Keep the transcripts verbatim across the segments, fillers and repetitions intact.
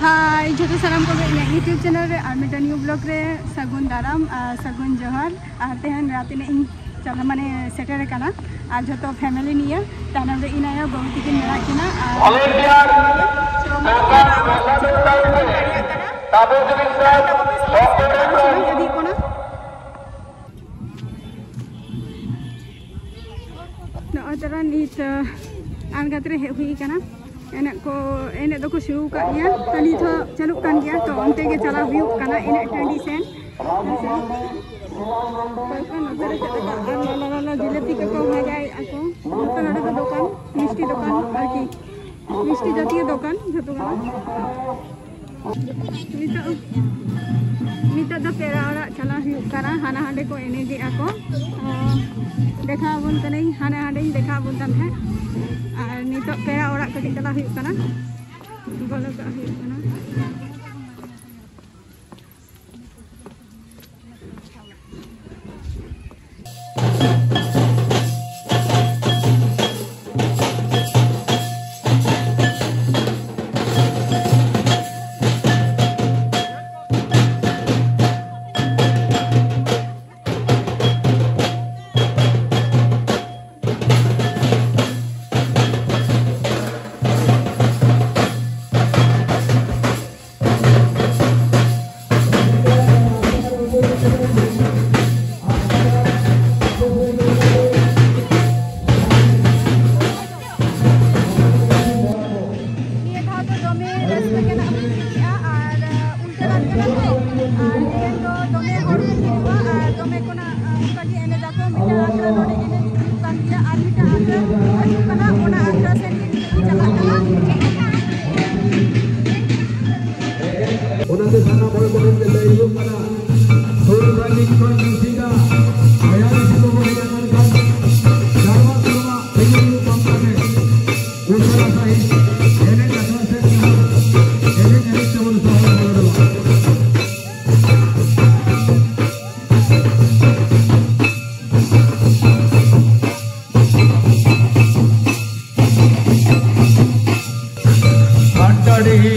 ᱦᱟᱭ ᱡᱷᱚᱛᱚ ᱥᱟᱱᱟᱢ ᱠᱚᱜᱮ ᱤᱧᱟᱹᱜ YouTube ᱪᱮᱱᱮᱞ ᱨᱮ ᱟᱨ ᱢᱤᱫᱴᱟᱝ ᱱᱤᱭᱩ ᱵᱞᱚᱜ ᱨᱮ ᱥᱟᱹᱜᱩᱱ ᱫᱟᱨᱟᱢ ᱟᱨ ᱥᱟᱹᱜᱩᱱ ᱡᱚᱦᱟᱨ᱾ ᱟᱨ ᱛᱮᱦᱮᱧ ᱨᱟᱛ ᱮᱱᱮᱡ ᱤᱧ ᱪᱟᱞᱟᱜ ᱢᱟᱱᱮ ᱥᱮᱴᱮᱨ ᱟᱠᱟᱱᱟ ᱟᱨ ᱡᱷᱚᱛᱚ ᱯᱷᱮᱢᱮᱞᱤ ᱱᱤᱭᱮ᱾ ᱛᱟᱭᱱᱚᱢ ᱨᱮ ᱤᱧ ᱟᱭᱳ ᱵᱟᱹᱦᱩ ᱛᱟᱹᱠᱤᱱ ᱢᱮᱱᱟᱜ ᱠᱤᱱᱟ᱾ ᱟᱨ ᱛᱚ ᱢᱟ ᱛᱟᱦᱞᱮ ᱟᱨ ᱵᱟᱝ ᱥᱚᱢᱚᱭ ᱤᱫᱤᱜ ᱠᱟᱱᱟ᱾ ᱱᱚᱜᱼᱚᱭ ᱛᱚᱨᱟ ᱱᱤᱛ ᱟᱬᱜᱟᱛ ᱨᱮ ᱦᱮᱡ ᱦᱩᱭ ᱟᱠᱟᱱᱟ᱾ ᱮᱱᱮᱡ ᱠᱚ, ᱮᱱᱮᱡ ᱫᱚᱠᱚ ᱥᱩᱨᱩ ᱟᱠᱟᱫ ᱜᱮᱭᱟ᱾ ᱛᱚ ᱱᱤᱛ ᱦᱚᱸ ᱪᱟᱹᱞᱩᱜ ᱠᱟᱱ ᱜᱮᱭᱟ᱾ ᱛᱚ ᱚᱱᱛᱮ ᱜᱮ ᱪᱟᱞᱟᱣ ᱦᱩᱭᱩᱜ ᱠᱟᱱᱟ ᱮᱱᱮᱡ ᱴᱟᱺᱰᱤ ᱥᱮᱱ᱾ ᱦᱮᱸ ᱥᱮ? ᱚᱠᱚᱭ ᱠᱚ ᱱᱚᱛᱮ ᱨᱮ ᱪᱮᱫ ᱞᱮᱠᱟ? ᱟᱨ ᱞᱚᱞᱚ ᱞᱚᱞᱚ ᱡᱤᱞᱟᱹᱯᱤ ᱠᱚᱠᱚ ᱵᱷᱟᱡᱟᱭᱮᱫᱼᱟ ᱠᱚ᱾ ᱱᱚᱛᱮ ᱱᱚᱰᱮ ᱫᱚ ᱫᱚᱠᱟᱱ, ᱢᱤᱥᱴᱤ ᱫᱚᱠᱟᱱ ᱟᱨᱠᱤ᱾ ᱢᱤᱥᱴᱤ ᱡᱟᱛᱤᱭᱚ ᱫᱚᱠᱟᱱ ᱡᱷᱚᱛᱚ ᱠᱟᱱᱟ᱾ ᱱᱤᱛᱚᱜ, ᱱᱤᱛᱚᱜ ᱫᱚ ᱯᱮᱲᱟ ᱚᱲᱟᱜ ᱪᱟᱞᱟᱣ ᱦᱩᱭᱩᱜ ᱠᱟᱱᱟ᱾ ᱦᱟᱱᱟ ᱦᱟᱸᱰᱮ ᱠᱚ ᱮᱱᱮᱡᱮᱜᱼᱟ ᱠᱚ᱾ ᱚ, ᱫᱮᱠᱷᱟᱣ ᱟᱵᱚᱱ ᱠᱟᱹᱱᱟᱹᱧ, ᱦᱟᱱᱟ ᱦᱟᱸᱰᱮᱧ ᱫᱮᱠᱷᱟᱣ ᱟᱵᱚᱱ ᱠᱟᱱ ᱛᱟᱦᱮᱸᱫ᱾ ᱟᱨ ᱱᱤᱛᱚᱜ ᱯᱮᱲᱟ ᱚᱲᱟᱜ ᱠᱟᱹᱴᱤᱡ ᱪᱟᱞᱟᱣ ᱦᱩᱭᱩᱜ ᱠᱟᱱᱟ, ᱵᱚᱞᱚ ᱠᱟᱜ ᱦᱩᱭᱩᱜ ᱠᱟᱱᱟ᱾ ᱱᱤᱭᱟᱹ ᱫᱷᱟᱣ ᱫᱚ ᱫᱚᱢᱮ ᱨᱟᱹᱥᱠᱟᱹ ᱜᱮ ᱱᱟᱜ ᱦᱩᱭ ᱠᱮᱜᱼᱟ ᱟᱨ ᱩᱞᱴᱟᱹ ᱨᱟᱛ ᱠᱟᱱᱟ ᱛᱚ, ᱟᱨ ᱛᱮᱦᱮᱧ ᱫᱚ ᱫᱚᱢᱮ ᱦᱚᱲ ᱠᱚ ᱦᱤᱡᱩᱜᱼᱟ ᱟᱨ ᱫᱚᱢᱮ ᱠᱚ ᱱᱟᱜ ᱚᱱᱠᱟ ᱜᱮ ᱮᱱᱮᱡ ᱟᱠᱚ᱾ ᱢᱤᱫᱴᱟᱝ ᱟᱠᱷᱲᱟ ᱱᱚᱰᱮ ᱮᱱᱮᱡ ᱦᱩᱭᱩᱜ ᱠᱟᱱ ᱜᱮᱭᱟ ᱟᱨ ᱢᱤᱫᱴᱟᱝ ᱟᱠᱷᱲᱟ ᱦᱤᱡᱩᱜ ᱠᱟᱱᱟ, ᱚᱱᱟ ᱟᱠᱷᱲᱟ ᱥᱮᱱ ᱜᱮ ᱱᱤᱛᱚᱜ ᱫᱚ ᱪᱟᱞᱟᱜ ᱠᱟᱱᱟ᱾ ᱚᱱᱟᱛᱮ ᱥᱟᱱᱟᱢ ᱦᱚᱲ ᱠᱚᱴᱷᱮᱱ ᱜᱮ ᱞᱟᱹᱭ ᱦᱩᱭᱩᱜ ᱠᱟᱱᱟ, ᱥᱩᱨ ᱨᱟᱱᱤ ᱠᱷᱚᱱ ᱨᱩᱥᱤᱠᱟ, ᱟᱭᱟᱨ ᱥᱤᱢᱟᱹ ᱵᱟᱹᱲᱤᱡ ᱟᱠᱟᱱ ᱠᱷᱟᱱ, ᱡᱟᱨᱣᱟ ᱛᱟᱞᱢᱟ ᱛᱮᱜᱮ ᱦᱩᱭᱩᱜ ᱠᱟᱱ ᱠᱷᱟᱱ, ᱩᱥᱟᱹᱨᱟ ᱥᱟᱺᱦᱤᱡ ᱮᱱᱮᱡ ᱟᱠᱷᱲᱟ ᱥᱮᱫ ᱮᱱᱮᱡ ᱮᱱᱮᱡ ᱛᱮᱵᱚᱱ ᱥᱚᱦᱚᱨ ᱵᱚᱞᱚ ᱫᱟᱲᱮᱭᱟᱜᱼᱟ᱾ ᱟᱴᱴᱟᱰᱤᱦᱤ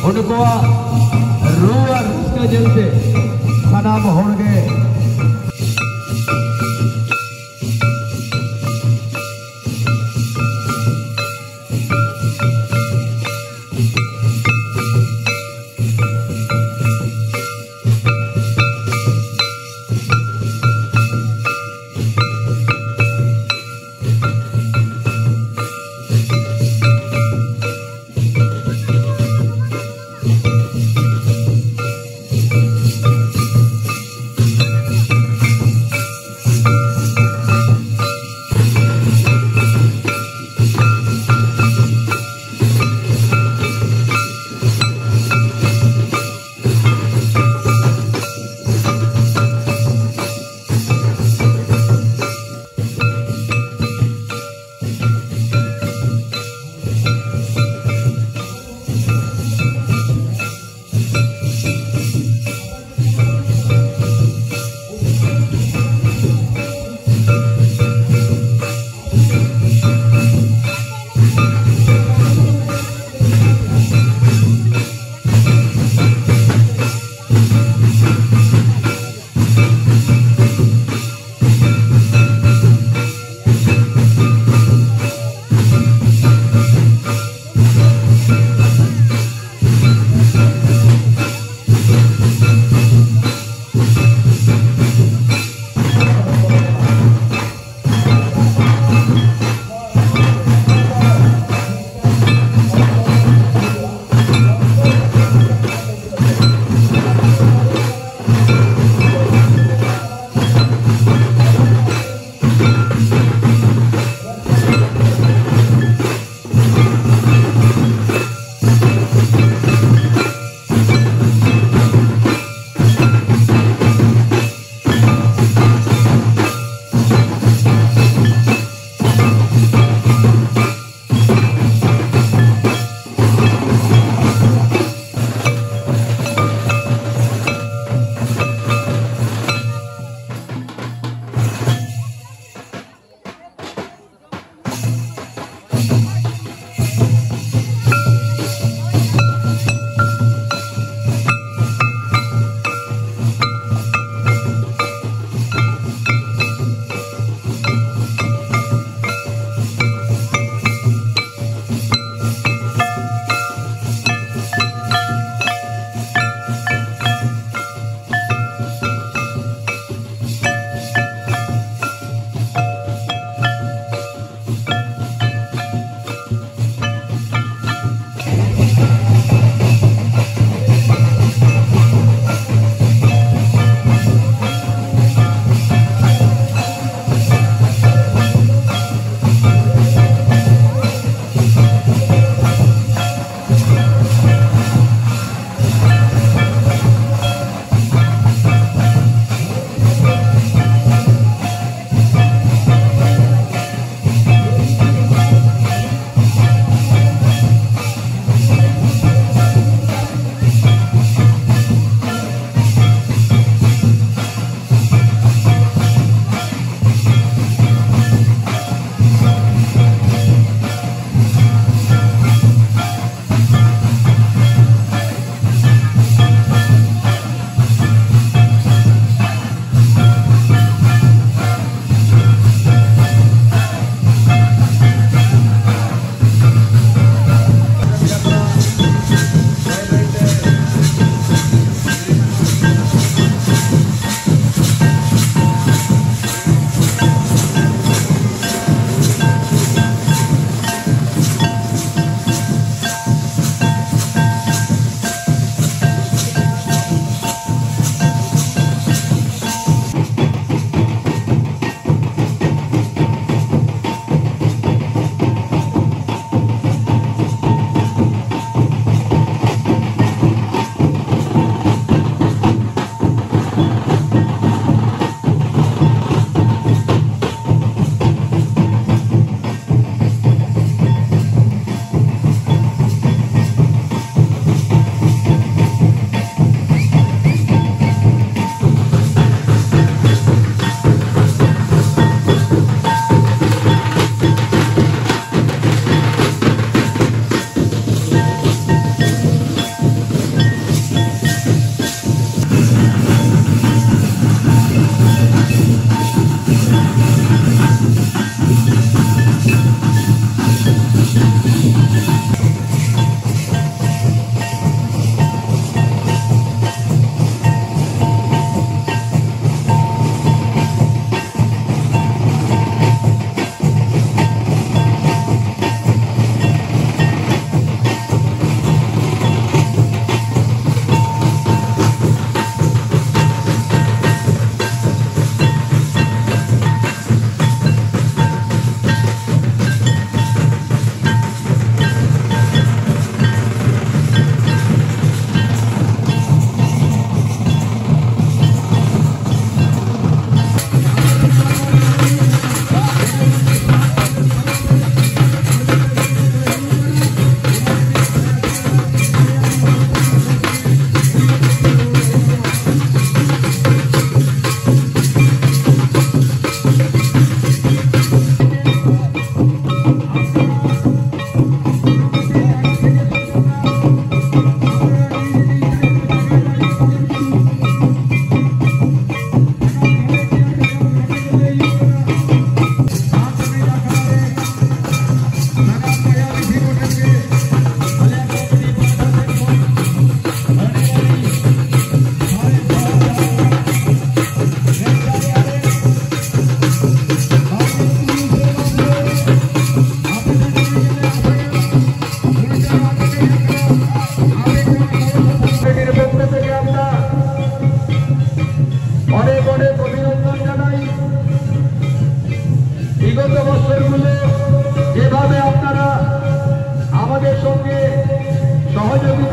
ᱩᱱᱠᱩᱣᱟᱜ ᱨᱩ ᱟᱨ ᱨᱟᱹᱥᱠᱟᱹ ᱧᱮᱞᱛᱮ ᱥᱟᱱᱟᱢ ᱦᱚᱲ ᱜᱮ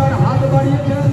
ᱟᱨ ᱦᱟᱛ ᱵᱟᱹᱲᱤᱭᱟᱹ ᱴᱷᱮᱱ᱾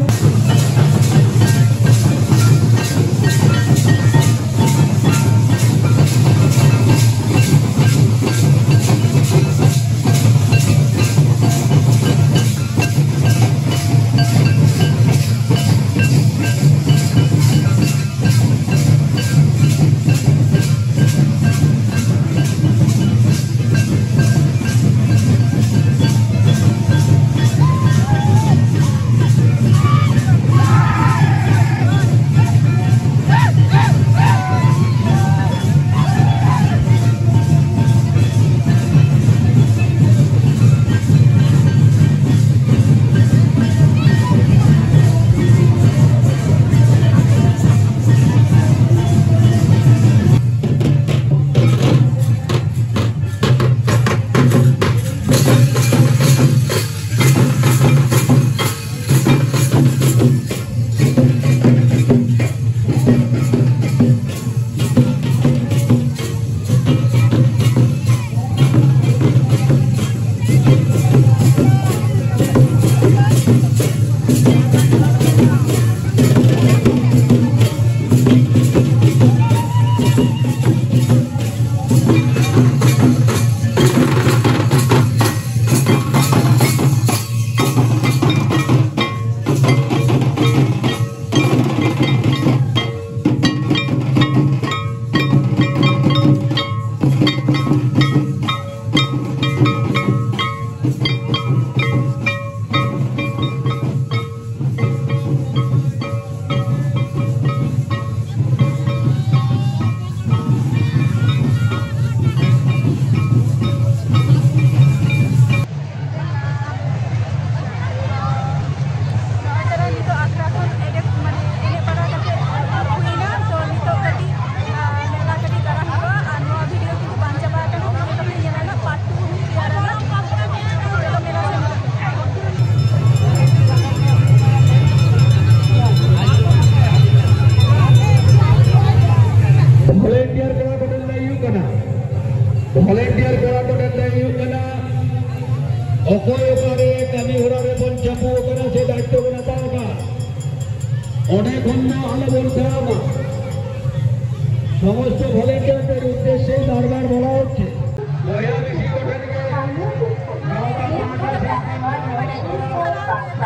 ᱚᱸᱰᱮ ᱠᱷᱚᱱ ᱫᱚ ᱟᱞᱚᱵᱚᱱ ᱪᱟᱞᱟᱜ ᱢᱟ᱾ ᱥᱚᱢᱚᱥᱛᱚ ᱵᱷᱚᱞᱮᱱᱴᱤᱭᱟᱨ ᱩᱫᱽᱫᱮᱥᱥᱮ ᱵᱟᱨ ᱵᱟᱨ ᱵᱚᱞᱟ ᱦᱚᱪᱪᱷᱮ, ᱵᱚᱭᱦᱟ ᱢᱤᱥᱤ ᱠᱚᱴᱷᱮᱱ ᱜᱮ ᱜᱟᱶᱛᱟ ᱯᱟᱦᱴᱟ ᱥᱮᱫ ᱠᱷᱚᱱ